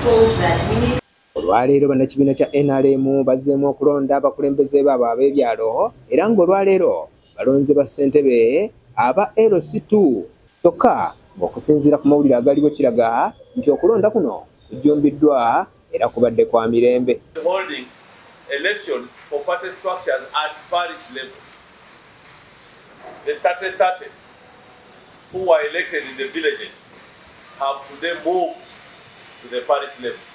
Told that we need Olwaleero bannakibiina kya NRM bazzeemu okulonda abakulembeze baabwe ab'ebyalo, era ng'olwaleero balonze bassentebe aba LC2, kyokka ng'okusinziira ku mawulire agaliwo kiraga nti okulonda kuno kujjumbiddwa era kubadde kwa mirembe. Holding elections for party structures at parish level. The 30-30 who were elected in the villages have today moved to the parish level.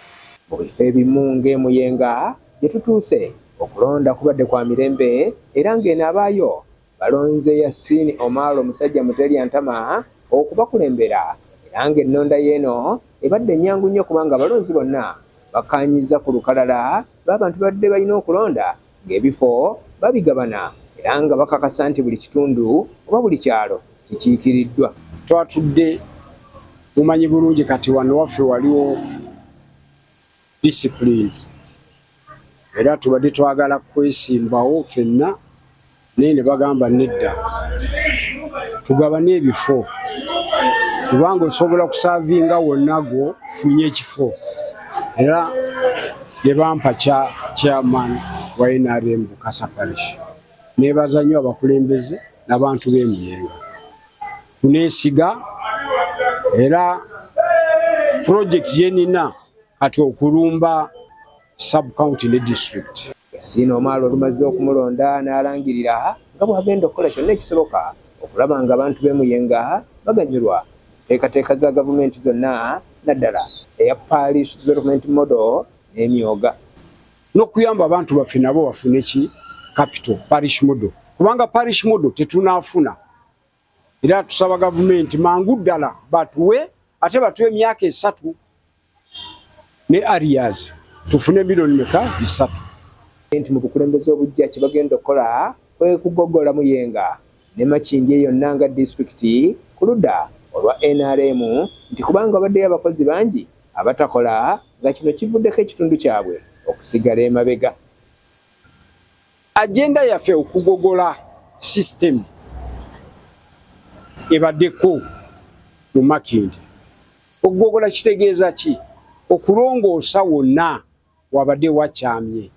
Mu bifo ebimu ng'eMuyenga gye tutuuse, okulonda kubadde kwa mirembe, era ng'eno abaayo balonze Yasini Omar omusajja Muterya Ntama okubakulembera, era ng'ennonda y'eno ebadde ennyangu nnyo kubanga abalonzi bonna bakkaanyizza ku lukalala lw'abantu badde balina okulonda, ng'ebifo babigabana era nga bakakasa nti buli kitundu oba buli kyalo kikiikiriddwa. Twatudde, mumanyi bulungi kati wano waffe waliwo discipline, era tubadde twagala kwesimbawo ffenna, naye ne bagamba nedda, tugabane ebifo, kubanga osobola kuservinga wonna gwo funye ekifo, era ne bampa kya chairman wa NRM Bukasa Parish. Nebaza nnyo abakulembeze n'abantu b'e Muyenga kuneesiga, era project gyenina kati okulumba sub county ne district. Yasiina Omwalo olumaze okumulonda n'alangirira nga bw'agenda okukola kyonna ekisoboka okulaba nga abantu b'e Muyenga baganyulwa nteekateeka za gavumenti zonna, naddala eya Parish Development Model n'emyoga. N'okuyamba abantu baffe nabo bafune ki capital parish model, kubanga parish model tetunaafuna, era tusaba gavumenti mangu ddala batuwe, ate batuwe emyaka 3 ne arrears, tufune miliyoni meka 3. Nti mu bukulembeze obujja kye bagenda okukola kwe kugogola Muyenga ne Makindye yonna nga disitulikiti ku ludda olwa NRM, nti kubanga babaddeyo abakozi bangi abatakola, nga kino kivuddeko ekitundu kyabwe okusigala emabega. Agenda yaffe okugogola system ebaddeko mu Makindye. Okugogola kitegeeza ki? Okulongoosa wonna wabadde wakyamye.